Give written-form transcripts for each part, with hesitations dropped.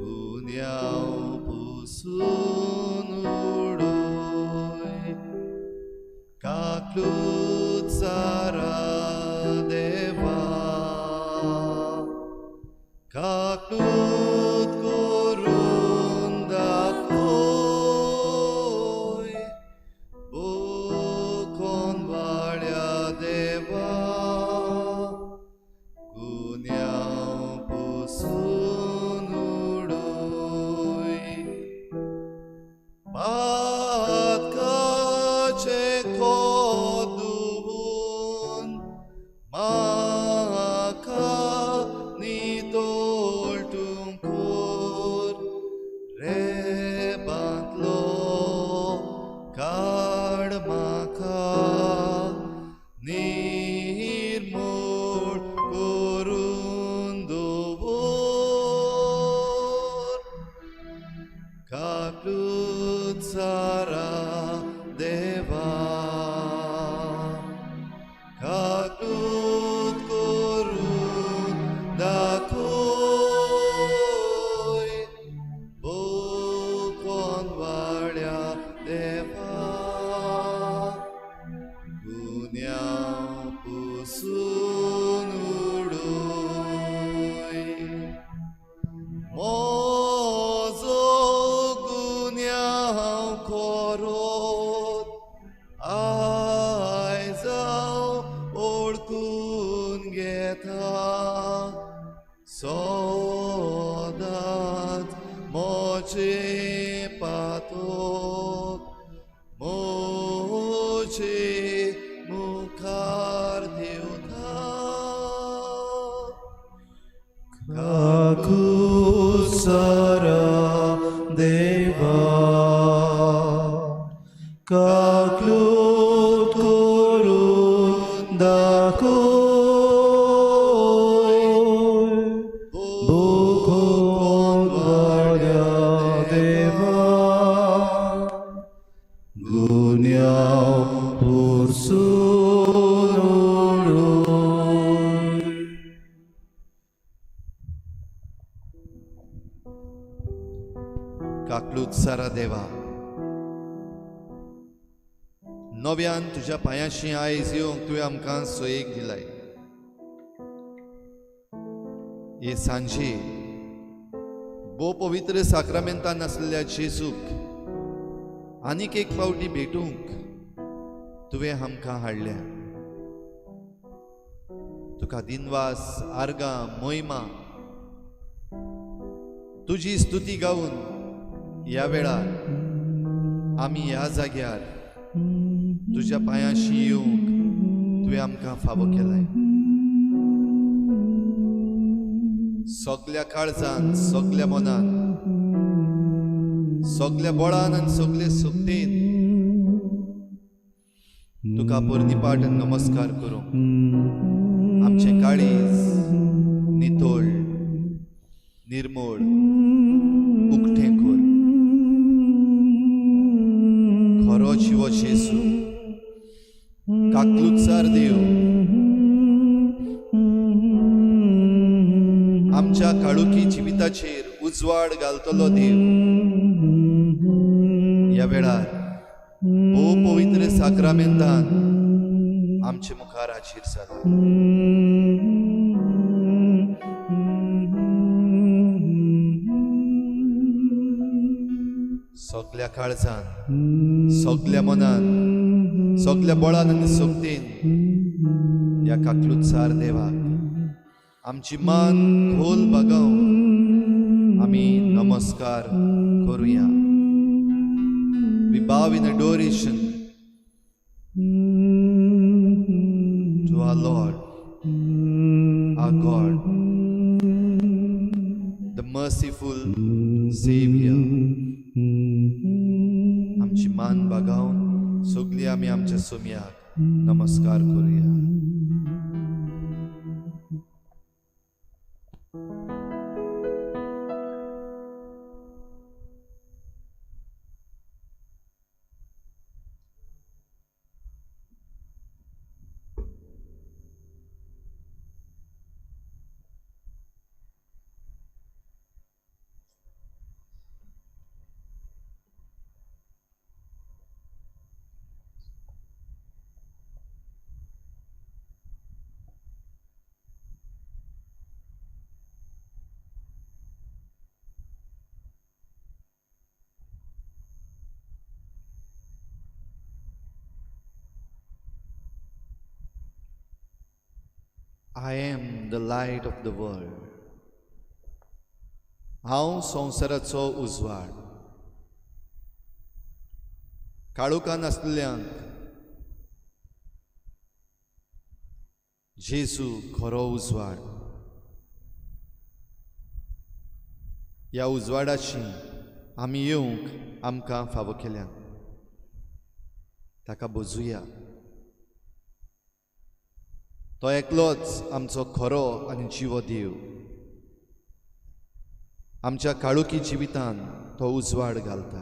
गुन्यांव पुसून उडय काकलूत सारा देवा काकलूत करून दाखय बोकोन वाड्या देवा गुन्यांव पुसून उडय पातकाचें खोदून म्हाका नितळ कर रेबांतलो काड म्हाका निर्मूळ करून दवर काकलूत सारा देवा काकलूत करून दाखय बोकोन वाड्या देवा गुन्यांव पुसून उडय म्हजो गुन्यांव खरोत आयज हांव ओळखून घेता सदांच म्हजें पातक म्हजे मुखार देंवता काकलूत सारा देवा काकलूत करून दाखय बोकोन वाड्या देवा गुन्यांव पुसून उडय. काकलूत सारा देवा नव्यान तुज्या पांयाशी आयज येवंक तुवें आमकां सोयेक दिलाय. हे सांजे भोव पवित्र साक्रामेंतान आसलेल्या जेजूक आनीक एक फावटी भेटूंक तुवें आमकां हाडल्या. तुका दिनवास, आर्गां, मोहिमा, तुजी स्तुती गावन ह्या वेळार आमी ह्या जाग्यार तुज्या पांयाशी येवंक तुवें आमकां फावो केलाय. सगल्या काळजान, सगल्या मनान, सगल्या बळान आनी सगले शक्तीन तुका पोरणीपाठ आनी नमस्कार करूंक आमचें काळीज नितळ, निर्मळ, उक्तें कर. खरो जिवो जेजू, काकलुतसार देव, आमच्या काळुकी जिविताचेर उजवाड घालतलो देव, ह्या वेळार भोव पवित्र साक्रामेंतान आमचे मुखार हाजीर जाला. सगल्या काळजान, सगल्या मनान, सगल्या बळान आनी शक्तीन ह्या काकलुतसार देवाक आमची मान खोल बागावन आमी नमस्कार करुया. We bow in adoration to our Lord, our God, the merciful Savior. आमची मान बागावन सगळी आमी आमच्या सोम्याक नमस्कार करुया. I am the light of the world. हांव संवसाराचो उजवाड. काळोखान आसलेल्यांक जेजू खरो उजवाड. ह्या उजवाडाशी आमी येवंक आमकां फावो केल्या, ताका बोजुया. तो एकलोच आमचो खरो आनी जिवो देव. आमच्या काळोखी जिवितान तो उजवाड घालता.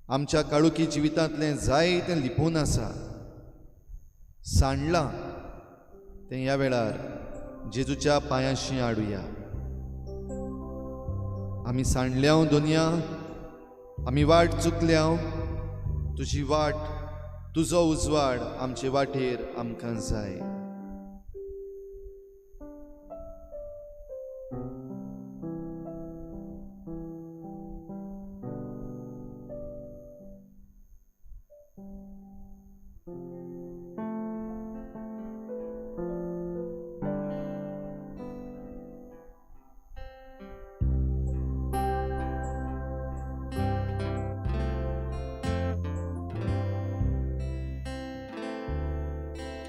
आमच्या काळोखी जिवितांतलें जायतें लिपून आसा, सांडलां, तें ह्या वेळार जेजूच्या पांयांशी हाडुया. आमी सांडल्या दुनिया, आमी वाट चुकल्या, तुजी वाट, तुजो उजवाड आमचे वाटेर आमकां जाय.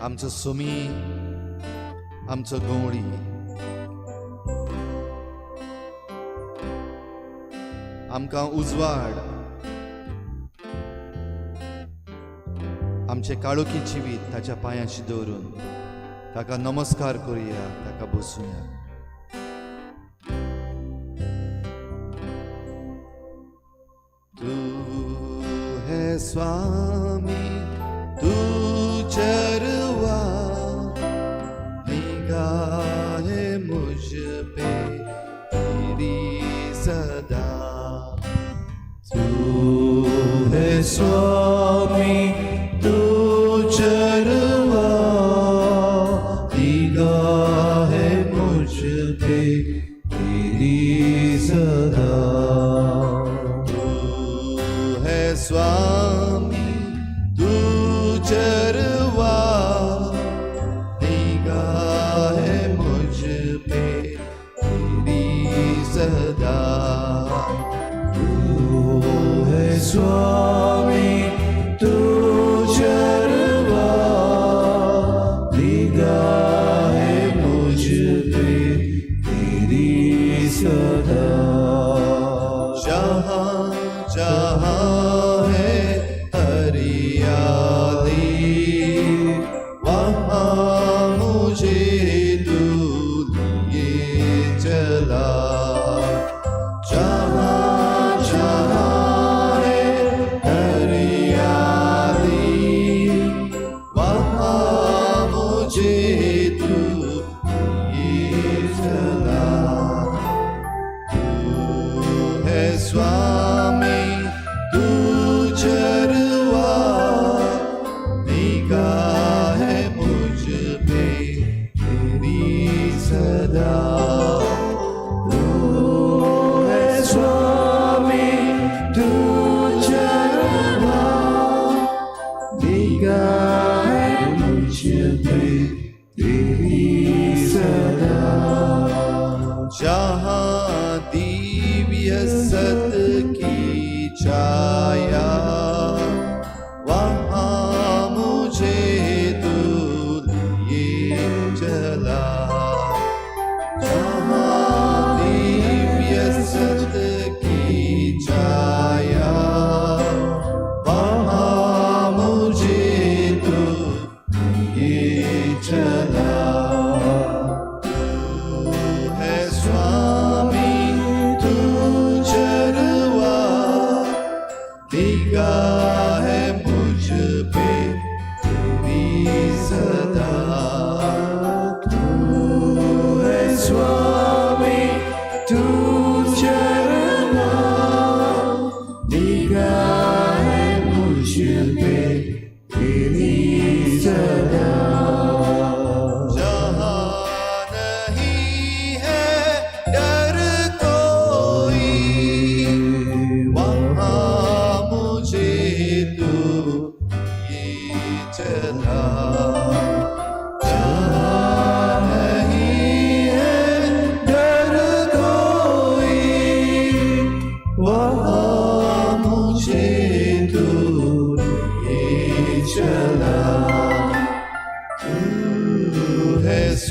आमचो सुमी, आमचो गवळी, आमकां उजवाड, आमचे काळोखी जिवीत ताच्या पांयांशी दवरून ताका नमस्कार करुया, ताका बसुया. तू है स्वामी, तू चरवा, निगाह मुझ पे तेरी सदा. तू है स्वामी, तू चरवा, निगाह मुझ पे तेरी सदा. तू है स्वामी, तू चरवा, निगाह मुझ पे तेरी सदा. तू है स्वामी, तू चरवा, निगाह मुझ पे तेरी सदा. जहाँ जहाँ है हरियाली, वहाँ मुझे तू लिए चला. जहाँ जहाँ है हरियाली, वहाँ मुझे तू लिए चला. तू है स्वामी, तू चरवा, निगाह मुझ पे तेरी सदा. तू है स्वामी, तू चरवा, निगाह मुझ पे तेरी सदा. जहाँ दिव्य सत की छाया, वहाँ मुझे तू लिए चला.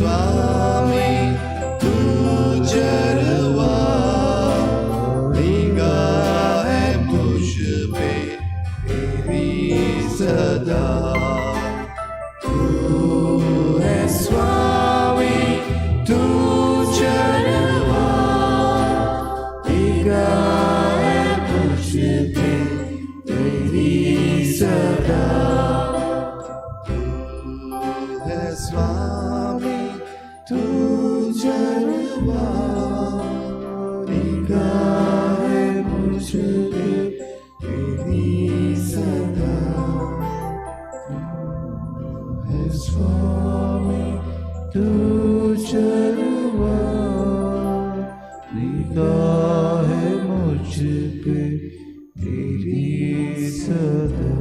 स्वामी तू चरवा, निगाह है मुझ पे तेरी सदा। तू है स्वामी तू चरवा, निगाह है मुझ पे तेरी सदा। तू है स्वामी तू चरवा, निगाह है मुझ पे तेरी सदा। तू है स्वामी तू चरवा, निगाह है मुझ पे तेरी सदा।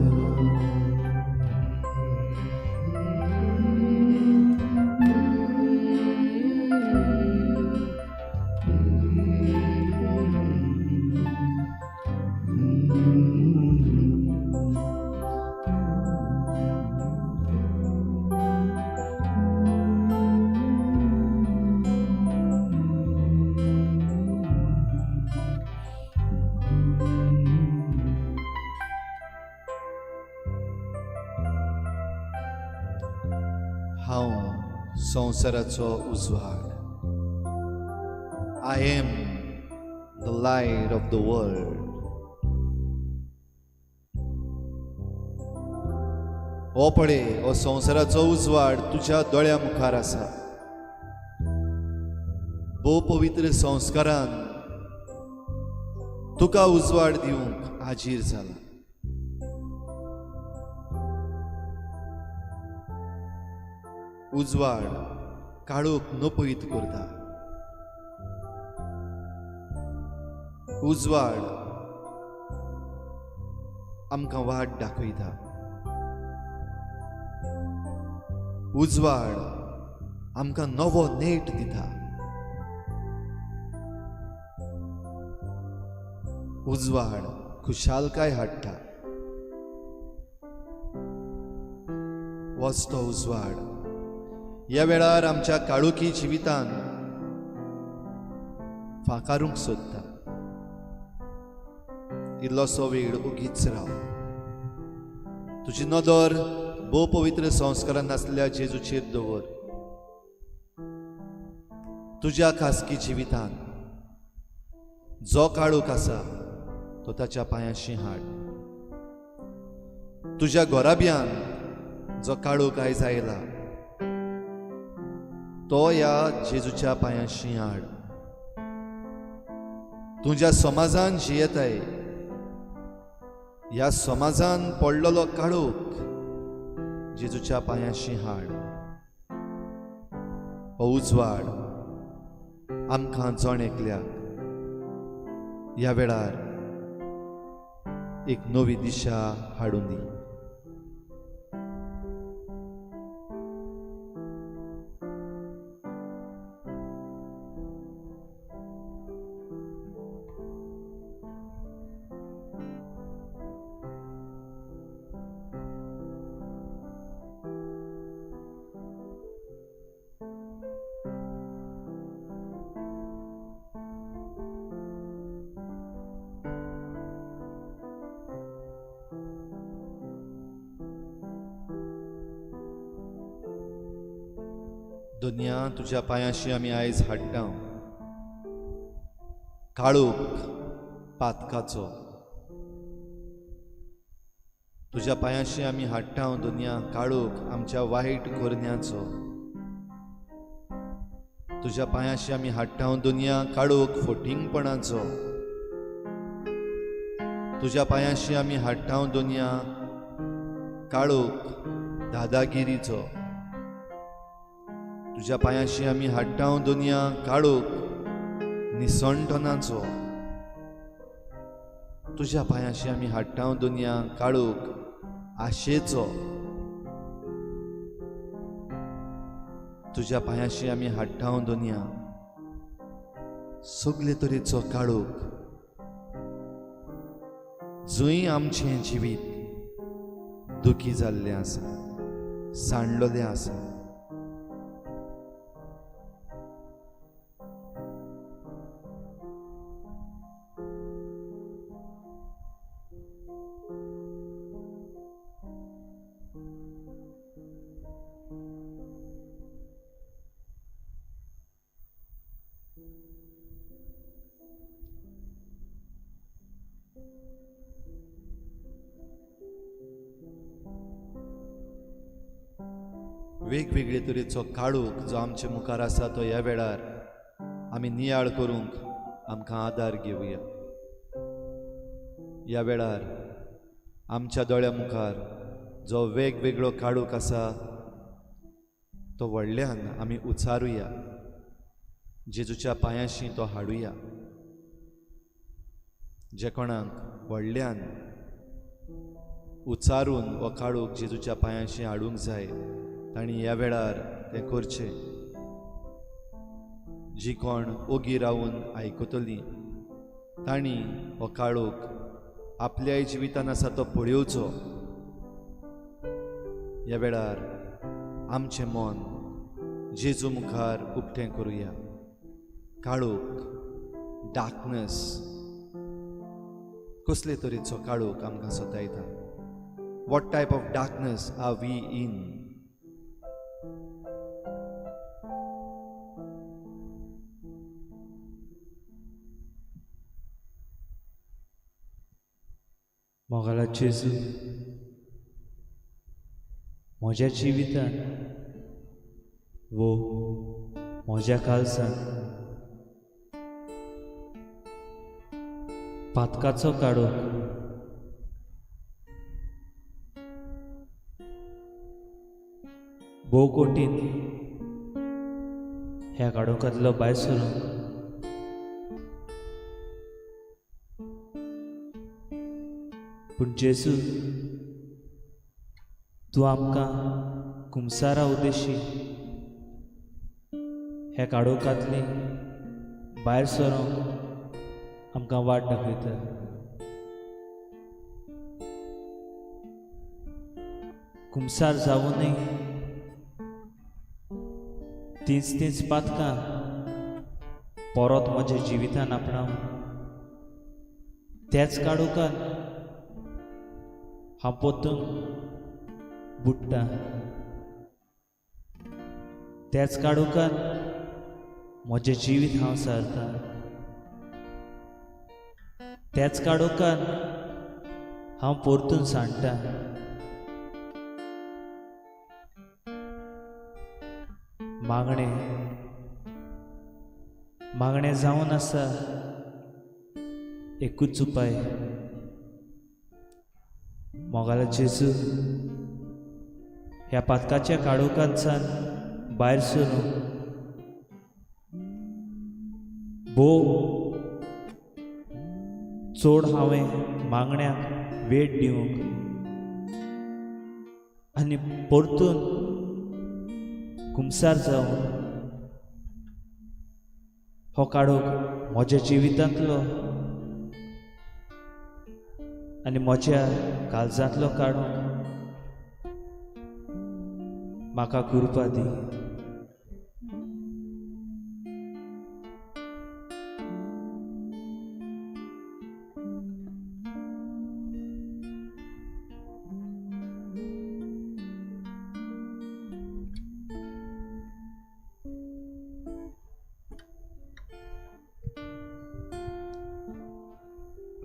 हांव संवसाराचो उजवाड। I am the light of the world. हो पळे, हो संवसाराचो उजवाड तुज्या दोळ्या मुखार आसा। भोव पवित्र संस्कारान तुका उजवाड दिवंक हाजीर जाला। उजवाड काळोख नपयत करता। उजवाड आमकां वाट दाखयता। उजवाड आमकां नवो नेट दिता। उजवाड खुशालकाय हाडटा। वस्तो उजवाड ह्या वेळार आमच्या काळोखी जिवितान फाकारूंक सोदता। इल्लोसो वेळ ओगीच राव। तुजी नदर भोव पवित्र संस्कारान आसल्या जेजूचेर दवर। तुज्या खासगी जिवितान जो काळोख आसा तो ताच्या पांयांशी हाड। तुज्या घराब्यान जो काळोख आयज आयला तो ह्या जेजूच्या पांयांशी हाड। तुज्या समाजान जियेताय ह्या समाजान पडलेलो काळोख जेजूच्या पांयांशी हाड। हो उजवाड आमकां जण एकल्याक ह्या वेळार एक नवी दिशा हाडून दी। दुनिया तुज्या पांयांशी आमी आयज हाडटा काळोख पातकाचो। तुज्या पांयांशी आमी हाडटा दुनिया काळोख आमच्या वायट करण्याचो। तुज्या पांयांशी आमी हाडटा दुनिया काळोख फोटिंगपणाचो। तुज्या पांयांशी आमी हाडटा दुनिया काळोख दादागिरीचो। तुज्या पांयांशी आमी हाडटा दुनिया काळोख निसणटनाचो। तुज्या पांयांशी आमी हाडटा दुनिया काळोख आशेचो। तुज्या पांयांशी आमी हाडटा दुनिया सगले तरेचो काळोख जंय आमचें जिवीत दुखी जाल्लें आसा, सांडलेलें आसा। वेगवेगळे तरेचो काळोख जो आमचे मुखार आसा तो ह्या वेळार आमी नियाळ करूंक आमकां आदार घेवया. ह्या वेळार आमच्या दोळ्या मुखार जो वेगवेगळो काळोख आसा तो व्हडल्यान आमी उचारुया, जेजूच्या पांयांशी तो हाडुया. जे कोणाक व्हडल्यान उचारून हो काळोख जेजूच्या पांयांशी हाडूंक जाय तांणी ह्या वेळार तें करचें. जी कोण ओगी रावून आयकतलीं तांणी हो काळोख आपल्याय जिवितान आसा तो पळोवचो. ह्या वेळार आमचें मन जेजू मुखार उक्तें करुया. काळोख, डार्कनस, कसले तरेचो काळोख आमकां सतायता? What type of darkness are we in? मोगाला जेजू, म्हज्या जिवितान वो म्हज्या काळजान पातकाचो काळोख भोव कठीण ह्या काळोखांतलो भायर सरूंक पूण जेजू तूं आमकां कुमसारा उद्देशी ह्या काळोखांतली भायर सरूंक आमकां वाट दाखयता. कुमसार जावनूय तीच तीच पातकां परत म्हज्या जिवितान आपणावन त्याच काळोखान हांव परतून बुडटा, त्याच काळोखान म्हजें जिवीत हांव सारता, त्याच काळोखान हांव परतून सांडटा. मागणें मागणें जावन आसा एकूच उपाय, मोगाला जेजू ह्या पातकाच्या काळोखांतल्यान भायर सरून भोव चड हांवें मागण्याक वेट दिवंक आनी परतून कुमसार जावन हो काळोख म्हज्या जिवितांतलो आनी म्हज्या काळजांतलो काडूंक म्हाका कृपा दी.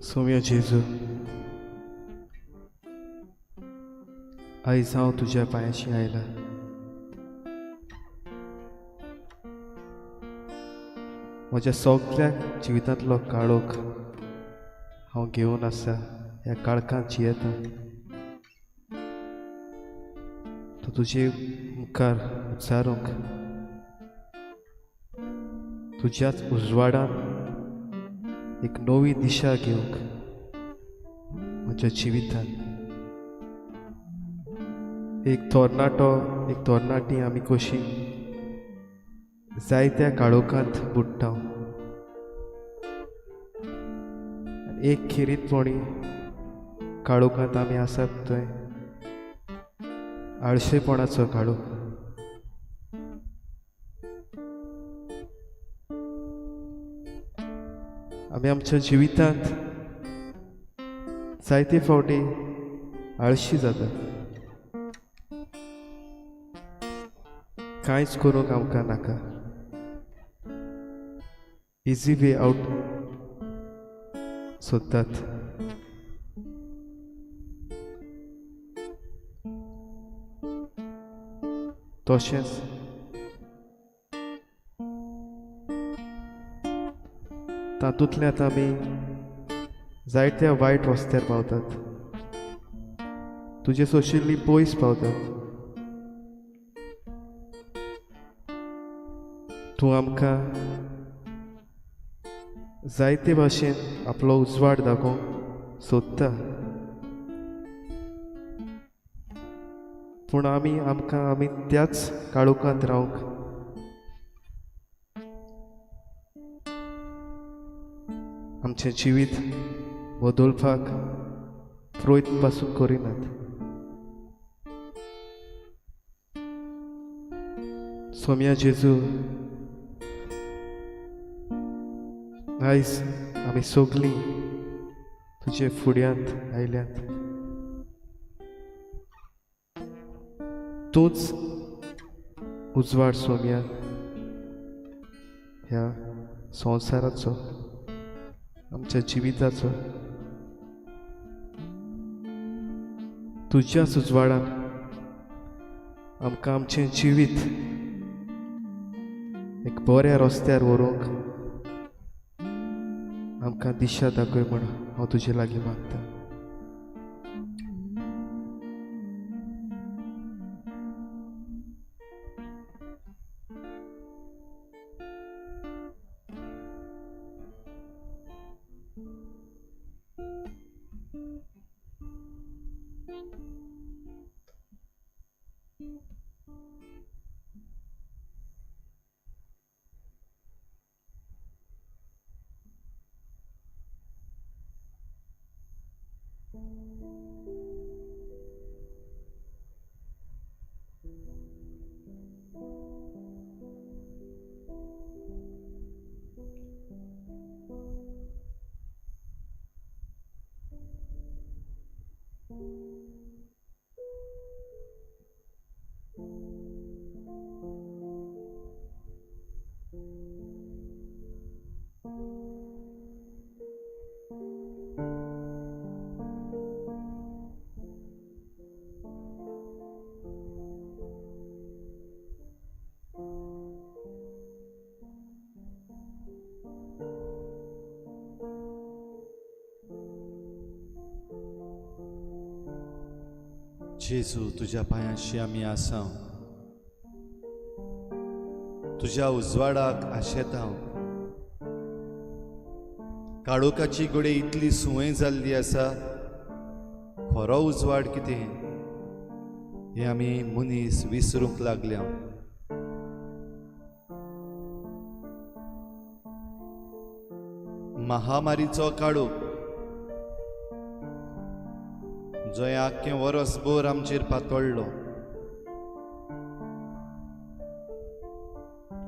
सोम्या जेजू, आयज हांव तुज्या पांयाशी आयला. म्हज्या सगळ्या जिवितांतलो काळोख हांव घेवन आसा, ह्या काळखांत जियेता. तो तुजे मुखार उच्चारूंक, तुज्याच उजवाडान एक नवी दिशा घेवंक म्हज्या जिवितान. एक तरणाटो एक तरणाटी आमी कशी जायत्या काळोखांत बुडटा, एक खेरीतपणी काळोखांत आमी आसात थंय आळशेपणाचो काळोख. आमी आमच्या जिवितांत जायते फावटी आळशी जातात, कांयच करूंक आमकां नाका, इजी वे आवट सोदतात. तशेंच तातूंतल्यान आमी जायत्या वायट रस्त्यार पावतात, तुजे सोशिल्ली पयस पावतात. तूं आमकां जायते भाशेन आपलो उजवाड दाखोवंक सोदता, पूण आमी आमकां आमी त्याच काळोखांत रावंक आमचें जिवीत बदलपाक प्रयत्न पासून करिनात. सोम्या जेजू, आयज आमी सगळीं तुजे फुड्यांत आयल्यात. तूंच उजवाड सोम्या ह्या संवसाराचो, आमच्या जिविताचो. तुज्याच उजवाडान आमकां आमचें जिवीत एक बऱ्या रस्त्यार व्हरूंक आमकां दिशा दाखय म्हूण हांव तुजे लागीं मागता. जेजू, तुज्या पांयांशी आमी आसा, तुज्या उजवाडाक आशेता. काळोखाची घडये इतली सुंवय जाल्ली आसा, खरो उजवाड कितें हें आमी मनीस विसरूंक लागल्या. महामारीचो काळोख जंय आख्खें वरसभर आमचेर पातळ्ळो,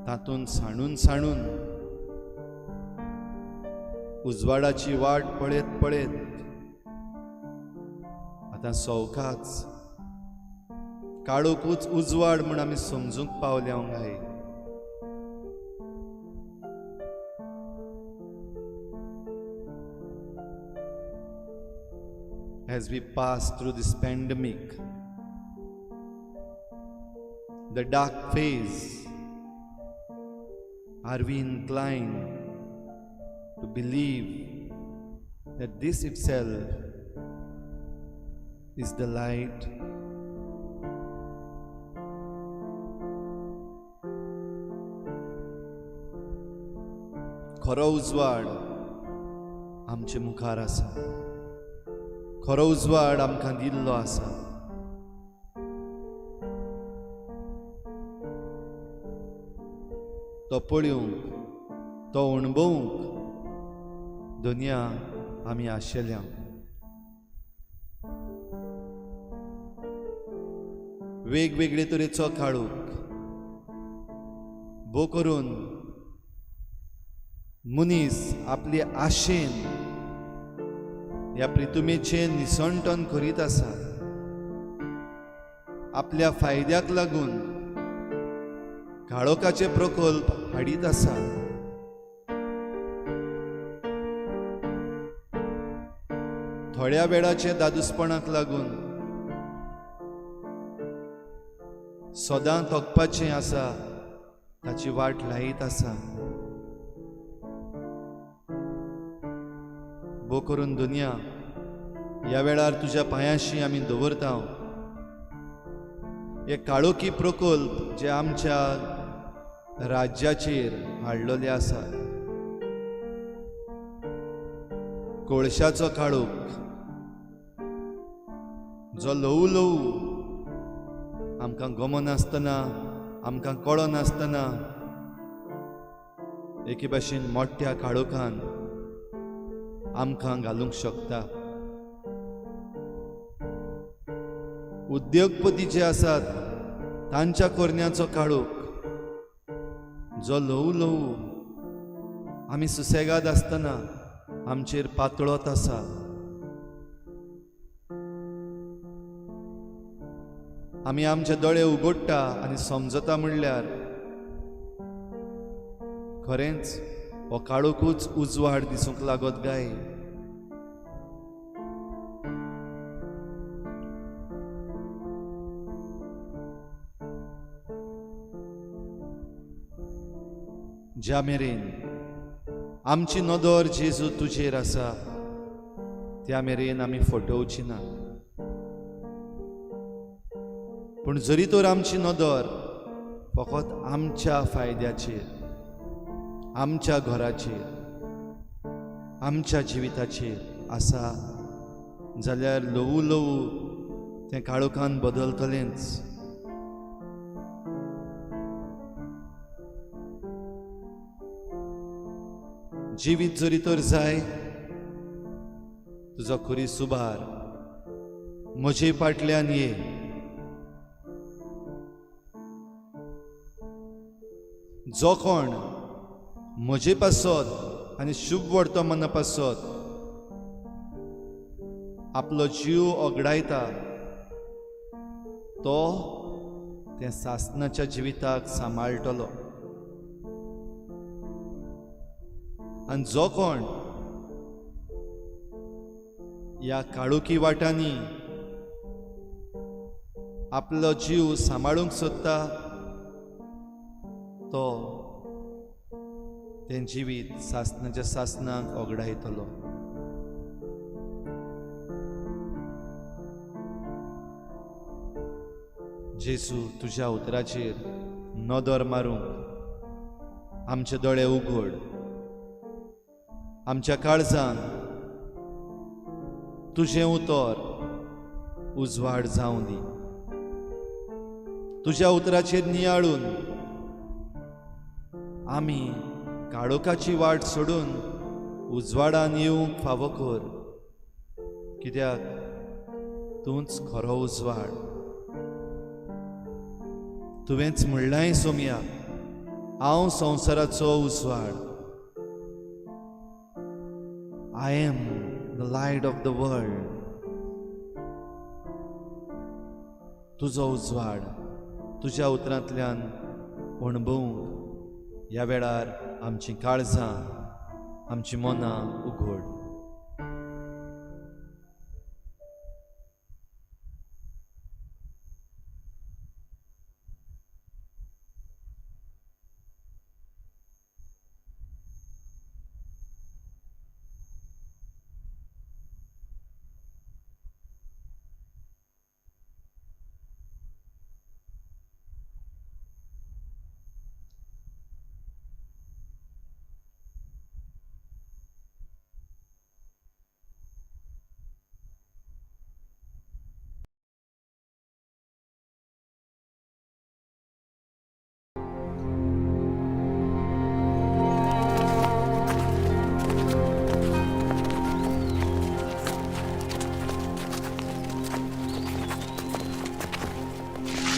तातूंत सांडून सांडून उजवाडाची वाट पळयत पळयत आतां सवकाच काळोखूच उजवाड म्हूण आमी समजूंक पावल्या गाय. As we pass through this pandemic, the dark phase, are we inclined to believe that this itself is the light? खरो उजवाड आमचे मुखार आसा, खरो उजवाड आमकां दिल्लो आसा. तो पळोवंक, तो अणभवूंक दुनिया आमी आशेल्या. वेगवेगळे तरेचो काळोख भो करून मनीस आपले आशेन ह्या प्रितुमेचें निसणटन करीत आसा. आपल्या फायद्याक लागून काळोखाचे प्रकल्प हाडीत आसा. थोड्या वेळाचे दादूसपणाक लागून सदां तोखपाचें आसा ताची वाट लायत आसा. भो करून दुनिया ह्या वेळार तुज्या पांयांशी आमी दवरता. हे काळोखी प्रकल्प जे आमच्या राज्याचेर हाडलेले आसा, कोळशाचो काळोख जो ल्हवू ल्हवू आमकां गमनासतना, आमकां कळनासतना एके भाशेन मोठ्या काळोखान आमकां घालूंक शकता. उद्योगपती जे आसात तांच्या कोरण्याचो काळोख जो ल्हवू ल्हवू आमी सुसेगाद आसतना आमचेर पातळत आसा. आमी आमचे दोळे उगडटा आनी समजता म्हणल्यार खरेंच हो काळोखूच उजवाड दिसूंक लागत काय. ज्या मेरेन आमची नदर जेजू तुजेर आसा त्या मेरेन आमी फटोवची ना. पूण जरी तर आमची नदर फकत आमच्या फायद्याचेर, आमच्या घराचेर, आमच्या जिविताचेर आसा जाल्यार ल्हवू ल्हवू तें काळोखान बदलतलेंच. जिवीत जरी तर जाय तुजो खुरी सुबार म्हजे फाटल्यान ये. जो कोण म्हजे पासत आनी शुभ वर्तमाना पासत आपलो जीव ओगडायता तो त्या सासनाच्या जिविताक सांबाळटलो. आनी जो कोण ह्या काळोखी वाटांनी आपलो जीव सांबाळूंक सोदता तो तें जिवीत सासनाच्या सासनाक ओगडायतलो. जेजू तुज्या उतराचेर नदर मारूंक आमचे दोळे उगड, आमच्या काळजान तुजें उतर उजवाड जावं दी. तुज्या उतराचेर नियाळून आमी काळोखाची वाट सोडून उजवाडान येवंक फावो कर, कित्याक तूंच खरो उजवाड. तुवेंच म्हणलांय सोमया, हांव संवसाराचो उजवाड. I am the light of the world. तुजो उजवाड तुज्या उतरांतल्यान अणभवूंक ह्या वेळार आमचीं काळजां, आमचीं मनां उगड.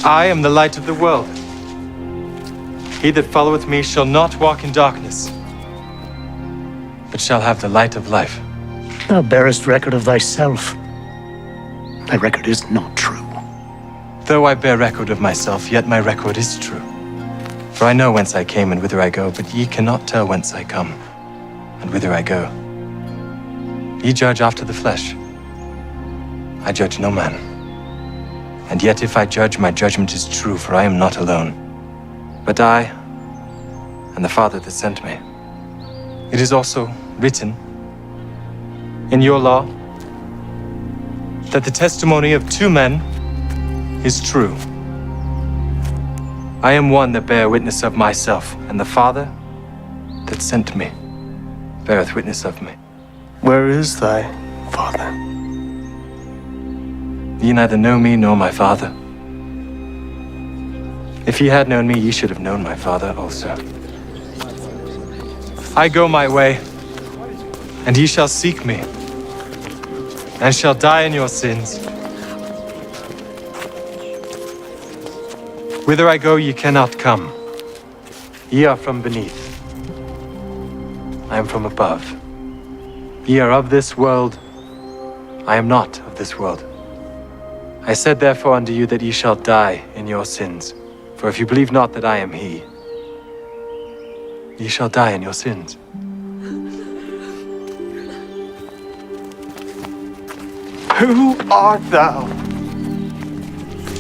I am the light of the world. He that followeth me shall not walk in darkness, but shall have the light of life. Thou bearest record of thyself. Thy record is not true. Though I bear record of myself, yet my record is true. For I know whence I came and whither I go, but ye cannot tell whence I come and whither I go. Ye judge after the flesh. I judge no man. And yet if I judge, my judgment is true, for I am not alone, but I and the Father that sent me. It is also written in your law that the testimony of two men is true. I am one that bear witness of myself, and the Father that sent me beareth witness of me. Where is thy Father? Ye neither know me nor my Father. If ye had known me, ye should have known my Father also. I go my way, and ye shall seek me, and shall die in your sins. Whither I go, ye cannot come. Ye are from beneath. I am from above. Ye are of this world. I am not of this world. I said therefore unto you that ye shall die in your sins. For if you believe not that I am he, ye shall die in your sins. Who art thou?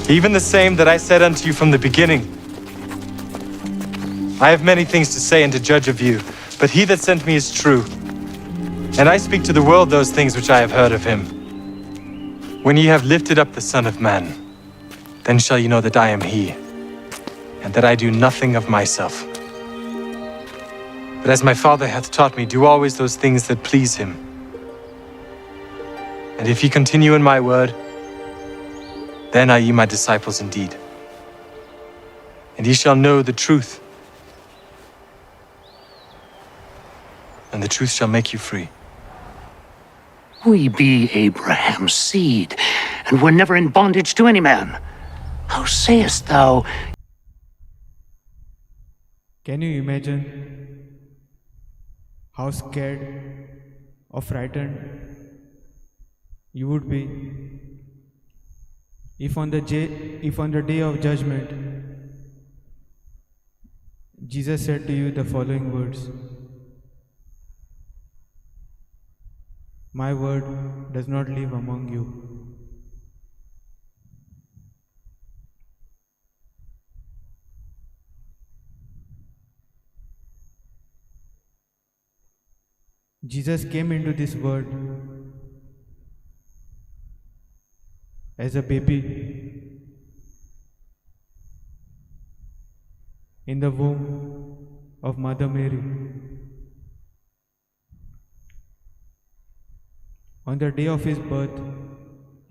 Even the same that I said unto you from the beginning. I have many things to say and to judge of you, but he that sent me is true. And I speak to the world those things which I have heard of him. When ye have lifted up the Son of Man, then shall ye know that I am he, and that I do nothing of myself. But as my Father hath taught me, do always those things that please him. And if ye continue in my word, then are ye my disciples indeed. And ye shall know the truth, and the truth shall make you free. We be Abraham's seed, and were never in bondage to any man. How sayest thou? Can you imagine how scared or frightened you would be if on the day of judgment Jesus said to you the following words: My word does not live among you. Jesus came into this world as a baby in the womb of Mother Mary. On the day of his birth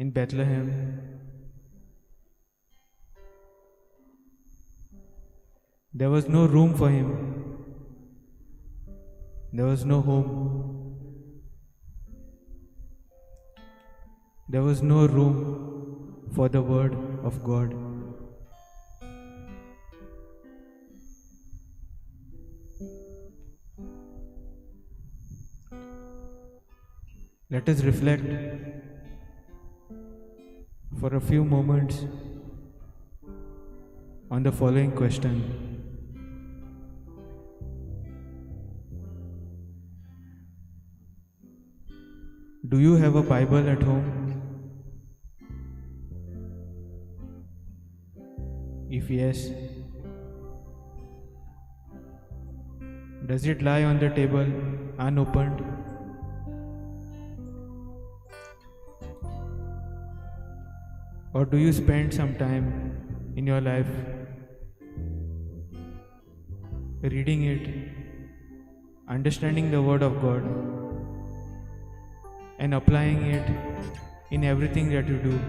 in Bethlehem, there was no room for him. There was no home. There was no room for the Word of God. Let us reflect for a few moments on the following question. Do you have a Bible at home? If yes, does it lie on the table unopened? Or do you spend some time in your life reading it, understanding the Word of God, and applying it in everything that you do?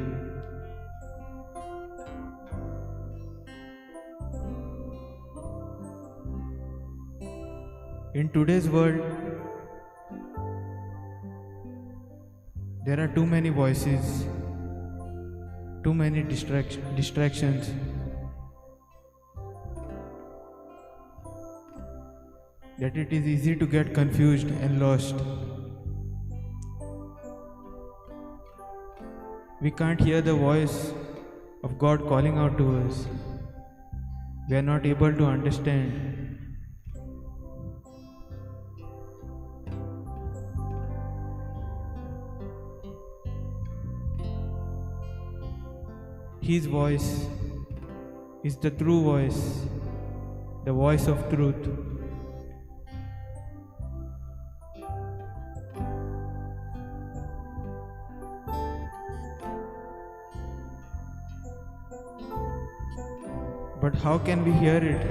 In today's world, there are too many voices, too many distractions. That it is easy to get confused and lost. We can't hear the voice of God calling out to us. We are not able to understand. His voice is the true voice, the voice of truth. But how can we hear it?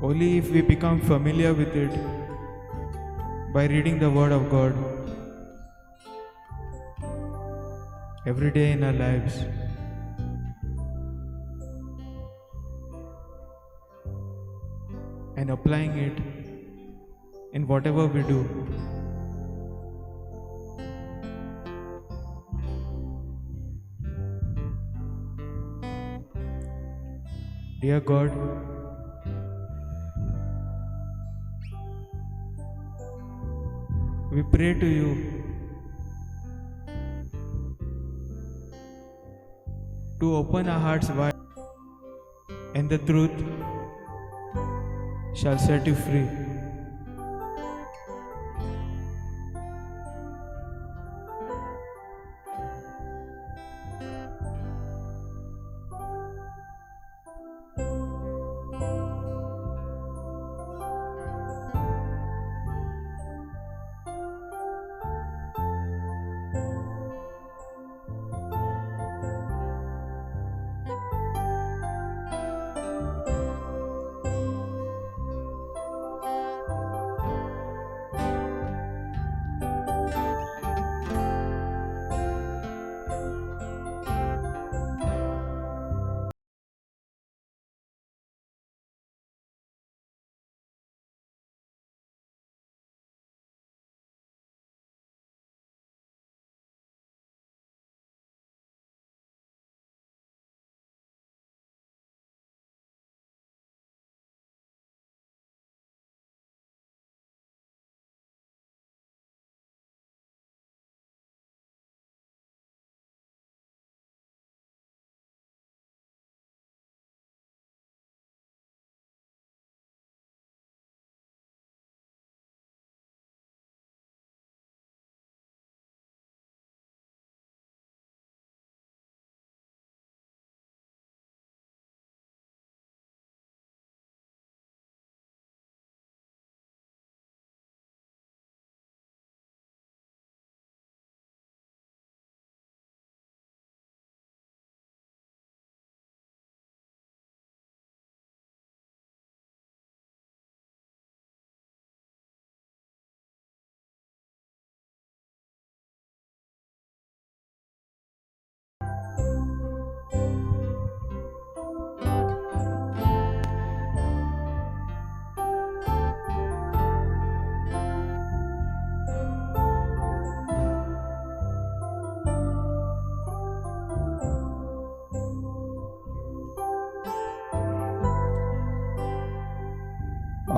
Only if we become familiar with it by reading the Word of God every day in our lives. And applying it in whatever we do. Dear God, we pray to you to open our hearts wide, and the truth shall set you free.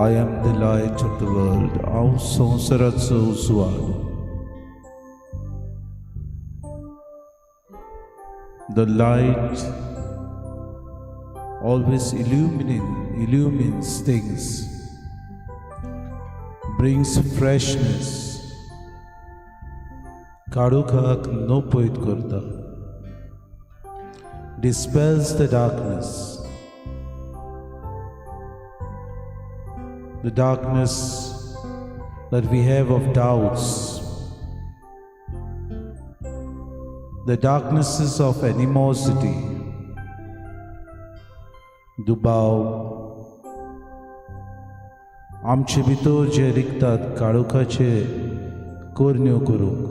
I am the light of the world. हांव संवसाराचो उजवाड. The light always illumines things, brings freshness. काळोखाक नपयत करता, dispels the darkness. The darkness that we have of doubts, the darknesses of animosity, दुबाव, आमचे भितर जे रिगतात काळोखाचे करण्यो करूंक.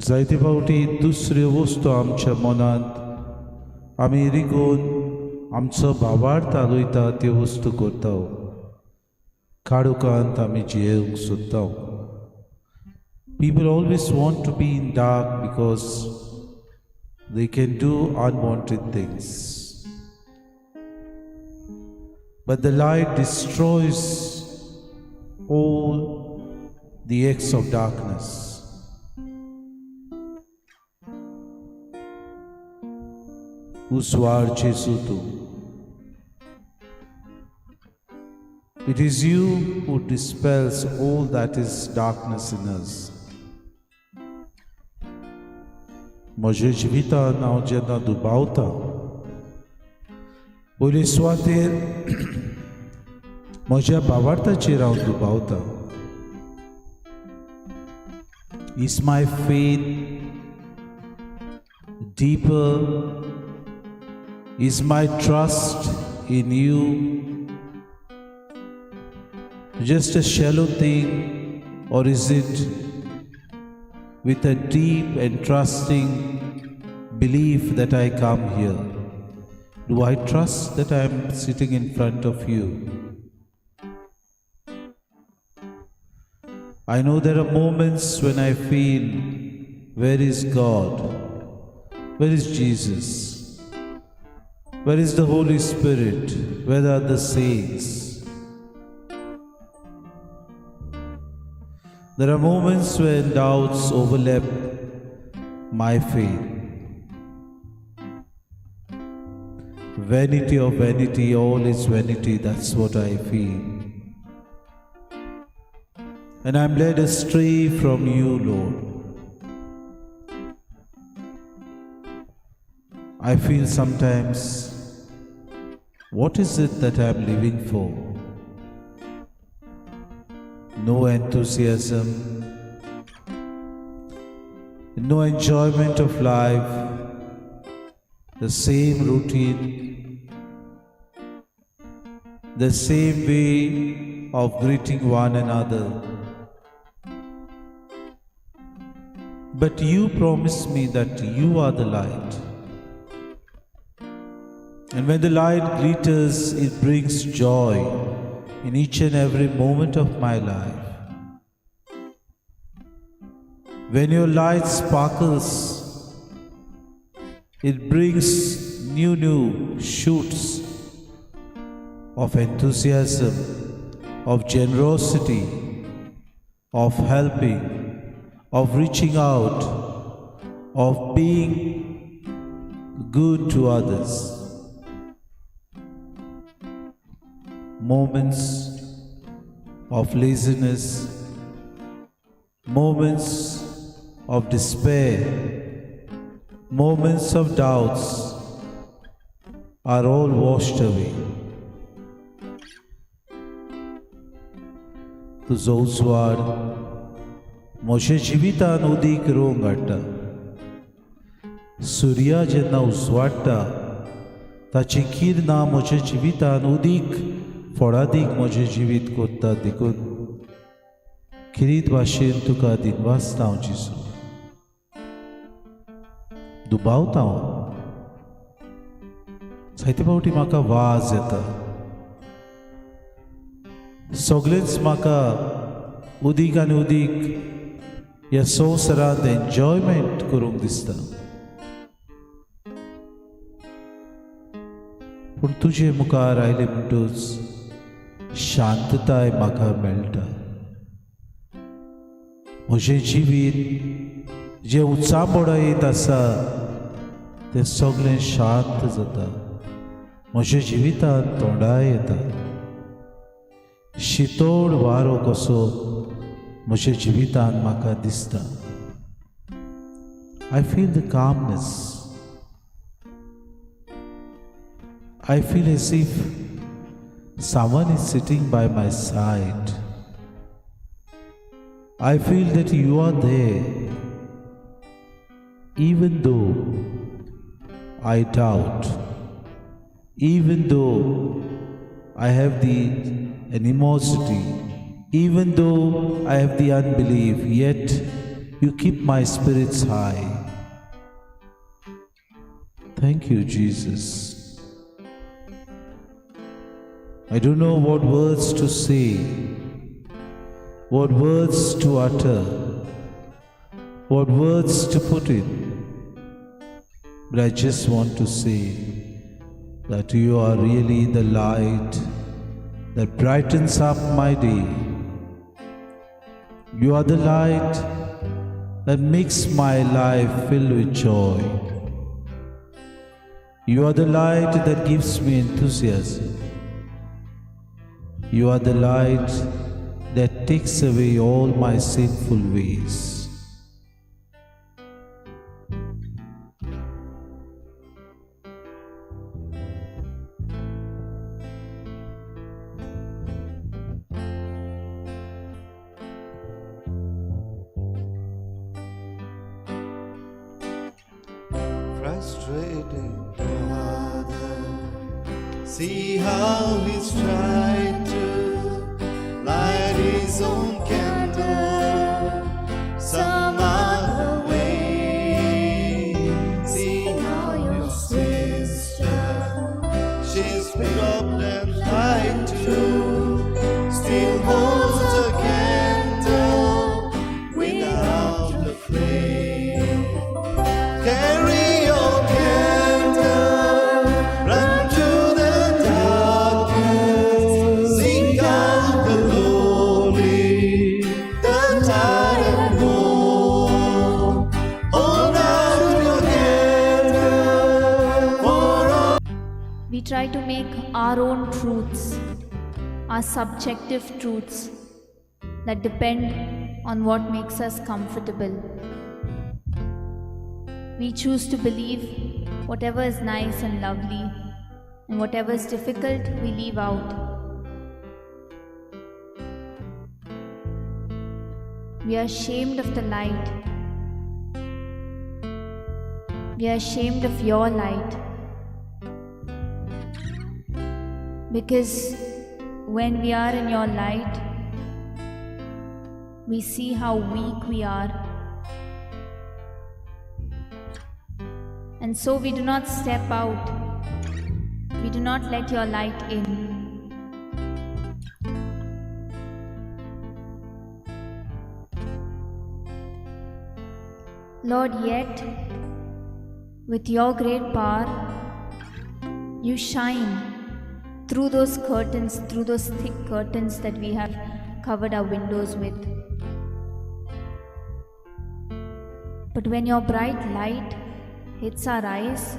जायते फावटी दुसऱ्यो वस्तू आमच्या मनांत आमी रिगोवन आमचो भावार्थ आलयता, त्यो वस्तू करता, काळोखांत आमी जियेवंक सोदता. People always want to be in dark because they can do unwanted things. But the light destroys all the acts of darkness. उजवाड जेजू तूं. It is you who dispels all that is darkness in us. म्हज्या जिवितान हांव जेन्ना दुबावता, पयले सुवातेर म्हज्या भावार्थाचेर हांव दुबावता. Is my faith deeper? Is my trust in you just a shallow thing, or is it with a deep and trusting belief that I come here? Do I trust that I am sitting in front of you? I know there are moments when I feel, where is God? Where is Jesus? Where is the Holy Spirit? Where are the saints? There are moments when doubts overlap my faith. Vanity of vanity, all is vanity, that's what I feel. And I'm led astray from you, Lord. I feel sometimes, what is it that I'm living for? No enthusiasm, no enjoyment of life, the same routine, the same way of greeting one another. But you promise me that you are the light. And when the light glitters, it brings joy in each and every moment of my life. When your light sparkles, it brings new shoots of enthusiasm, of generosity, of helping, of reaching out, of being good to others. Moments of laziness, moments of despair, moments of doubts are all washed away. तुजो उजवाड म्हज्या जिवितान उदीक रंग हाडटा. सुर्या जेन्ना उजवाडटा, ताची किरणां म्हज्या जिवितान उदीक फळादीक म्हजें जिवीत करता. देखून खेरीत भाशेन तुका दिनवासता हांव जेजू. दुबावता हांव जायते फावटी, म्हाका वाज येता, सगळेंच म्हाका उदीक आनी उदीक ह्या संवसारांत एन्जॉयमेंट करूंक दिसता. पूण तुजे मुखार आयले म्हणटूच शांतताय म्हाका मेळटा. म्हजें जिवीत जें उचांबळ येत आसा तें सगळें शांत जाता. म्हज्या जिवितांत थंडाय येता. शितोळ वारो कसो म्हज्या जिवितांत म्हाका दिसता. I feel the calmness. I feel as if someone is sitting by my side. I feel that you are there, even though I doubt, even though I have the animosity, even though I have the unbelief, yet you keep my spirits high. Thank you, Jesus. I don't know what words to say, what words to utter, what words to put in. But I just want to say that you are really the light that brightens up my day. You are the light that makes my life filled with joy. You are the light that gives me enthusiasm. You are the light that takes away all my sinful ways. Frustrated brother, see how he's tried to light his own candle some other way. See now your sister, she's been up and lied to, still holds a candle without a flame. Carry your candle, run to the darkness, seek out the lonely, the tired and worn. Hold out your candle for all. We try to make our own truths, our subjective truths that depend on what makes us comfortable. We choose to believe whatever is nice and lovely, and whatever is difficult, we leave out. We are ashamed of the light. We are ashamed of your light. Because when we are in your light, we see how weak we are. And so we do not step out. We do not let your light in. Lord, yet with your great power, you shine through those curtains, through those thick curtains that we have covered our windows with. But when your bright light hits our eyes,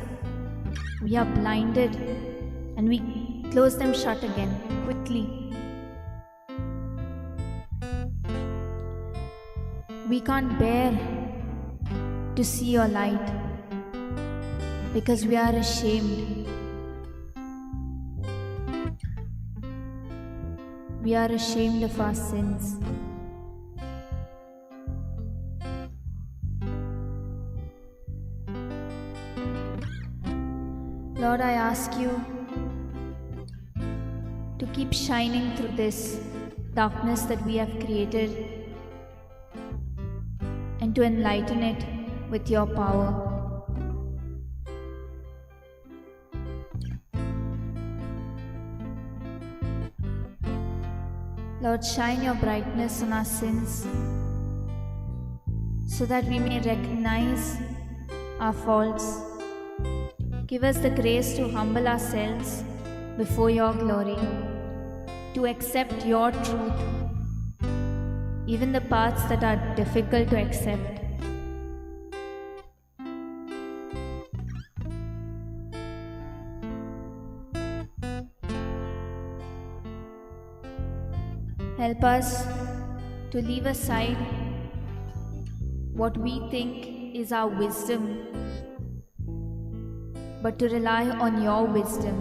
we are blinded and we close them shut again quickly. We can't bear to see your light because we are ashamed. We are ashamed of our sins. Lord, I ask you to keep shining through this darkness that we have created and to enlighten it with your power. Lord, shine your brightness on our sins so that we may recognize our faults. Give us the grace to humble ourselves before your glory, to accept your truth, even the parts that are difficult to accept. Help us to leave aside what we think is our wisdom, but to rely on your wisdom.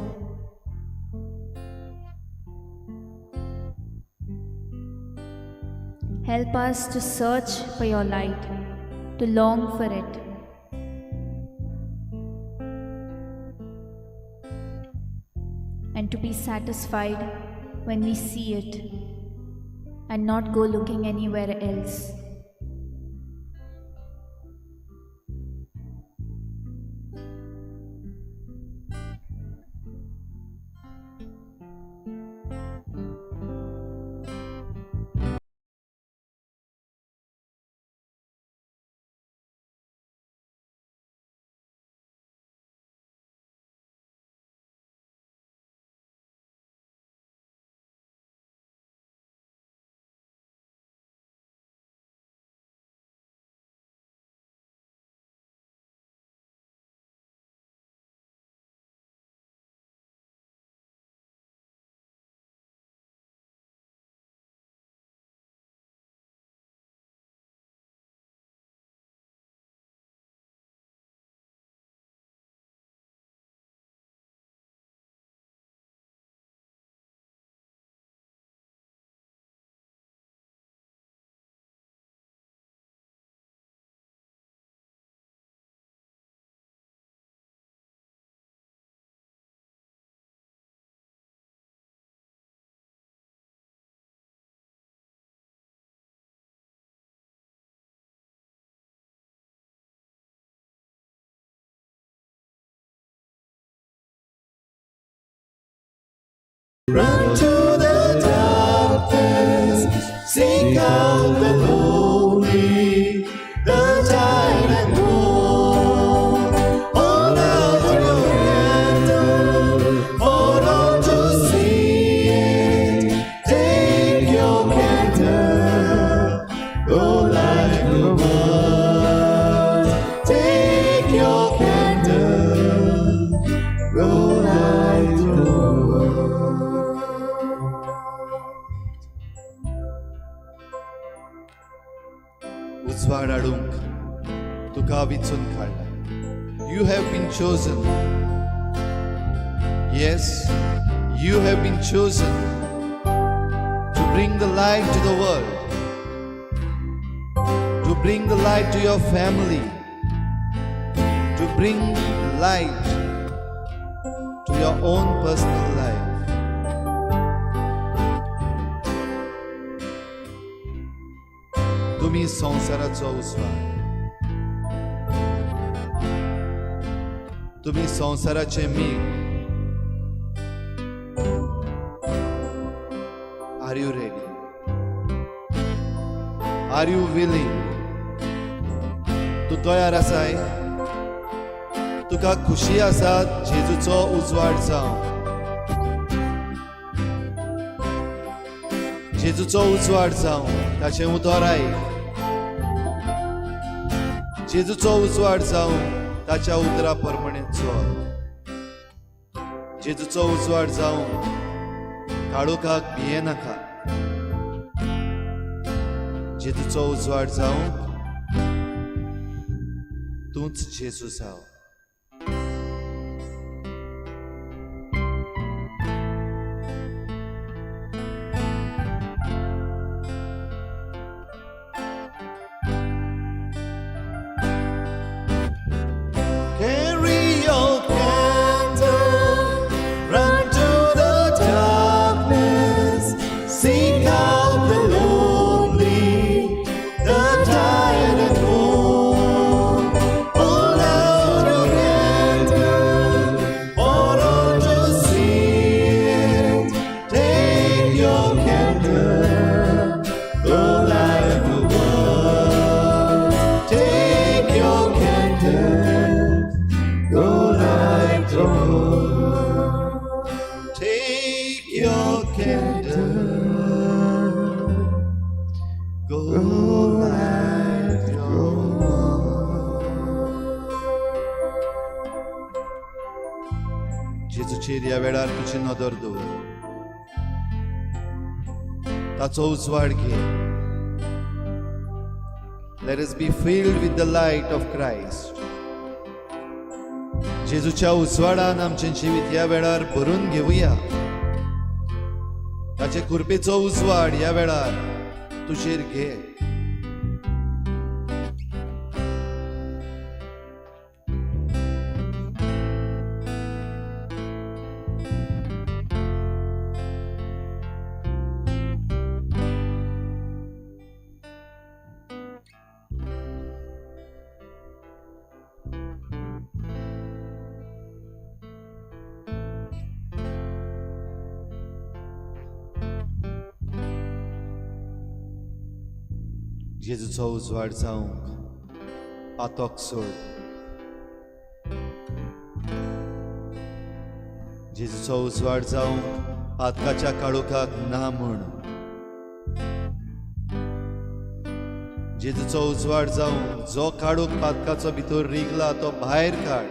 Help us to search for your light, to long for it. And to be satisfied when we see it and not go looking anywhere else. Run to the darkness, seek out the lonely, the tired and worn. Hold out your candle for all to see it. Take your candle, go light the world. Take your candle, go light the world. उजवाड हाडूंक तुका विचून काडला. You have been chosen. Yes, you have been chosen to bring the light to the world, to bring the light to your family, to bring light to your own personal life. तुमी संवसाराचो उजवाड, तुमी संवसाराचे मीठ. Are you ready? Are you willing? तूं तयार आसाय? तुका खुशी आसा जेजूचो उजवाड जावं? जेजूचो उजवाड जावं ताचें उतर आयक. जेजूचो उजवाड जावं ताच्या उतरा प्रमाणे चल. जेजूचो उजवाड जावं काळोखाक भियेनाका. जेजूचो उजवाड जावं तूंच जेजू जाव. Carry your candle, run to the darkness, seek out the lonely, the tired and worn. Hold out your candle for all to see it. Take your candle, go light the world. Take your candle, go light the world. Take your candle, go light the world. जेजूचेर ह्या वेळार तुजी नदर दवर, ताचो उजवाड घे. Let us be filled with the light of Christ. जेजूच्या उजवाडान आमचें जिवीत ह्या वेळार भरून घेवया. ताचे कृपेचो उजवाड ह्या वेळार तुजेर घे. जेजूचो उजवाड जावंक पातोक सोड. जेजूचो उजवाड जावंक पातकाच्या काळोखाक ना म्हण. जेजूचो उजवाड जावंक जो काळोख पातकाचो भितर रिगला तो भायर काड.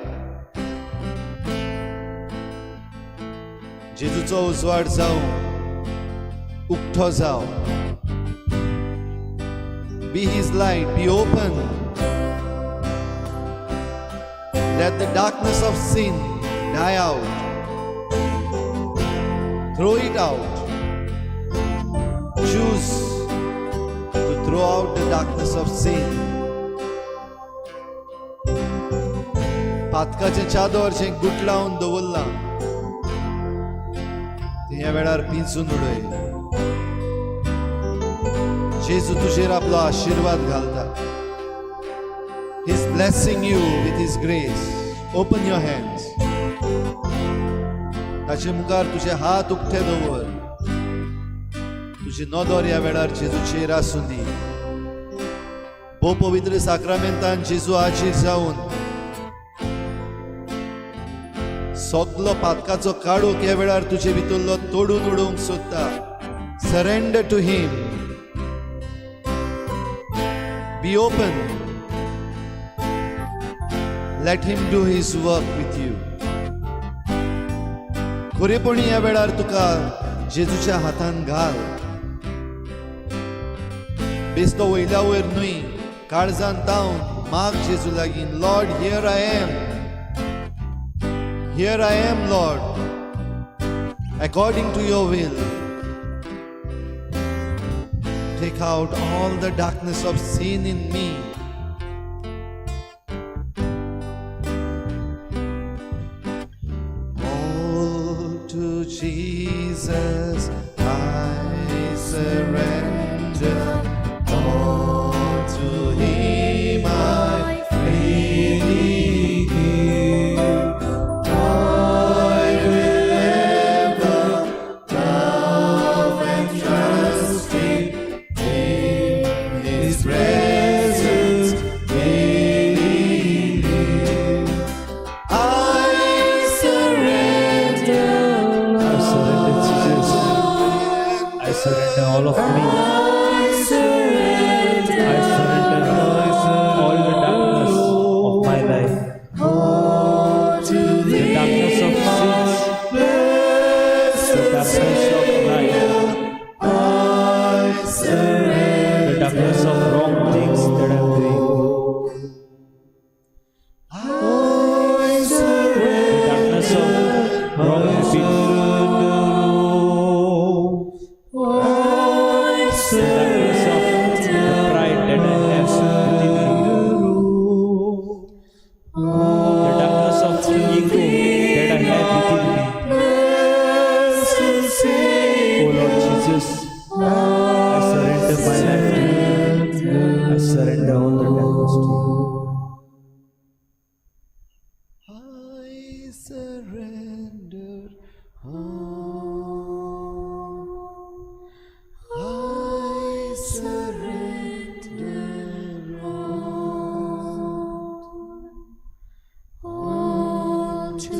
जेजूचो उजवाड जावंक उक्तो जाव. Be his light, be open. Let the darkness of sin die out. Throw it out. Choose to throw out the darkness of sin. पातकाचें चादर जें गुटलावन दवरलां तें ह्या वेळार पिंजून उडय. जेजू तुजेर आपलो आशिर्वाद घालता. He's blessing you with his grace. Open your hands. ताचे मुखार तुजे हात उक्ते दवर. तुजी नदर ह्या वेळार जेजूचेर आसूं दी. भोव पवित्र साक्रामेंतान जेजू हाजीर जावन सगलो पातकाचो काळोख ह्या वेळार तुजे भितरलो तोडून उडोवंक सोदता. Surrender to him. Be open. Let him do his work with you. खरेपणी ह्या वेळार तुका जेजूच्या हातान घाल. बेस्तो वयल्या वयर न्हय, काळजान तावन माग जेजू लागीं, Lord, here I am, here I am, Lord, according to your will. Take out all the darkness of sin in me. All to Jesus I surrender. All to Him I freely give. I will ever love and trust Him in His presence daily live. I surrender. I surrender, Jesus. I surrender all of me. I surrender. I surrender all the darkness of my life. To The darkness of sins, the darkness of life, I surrender. the darkness of wrong things that I'm doing, I surrender. the darkness of wrong habits, the darkness of the pride that I have within me, the darkness of ego that I have within me. Oh Lord Jesus, I surrender my life to you. I surrender all the darkness to you. I surrender all. I surrender all. All to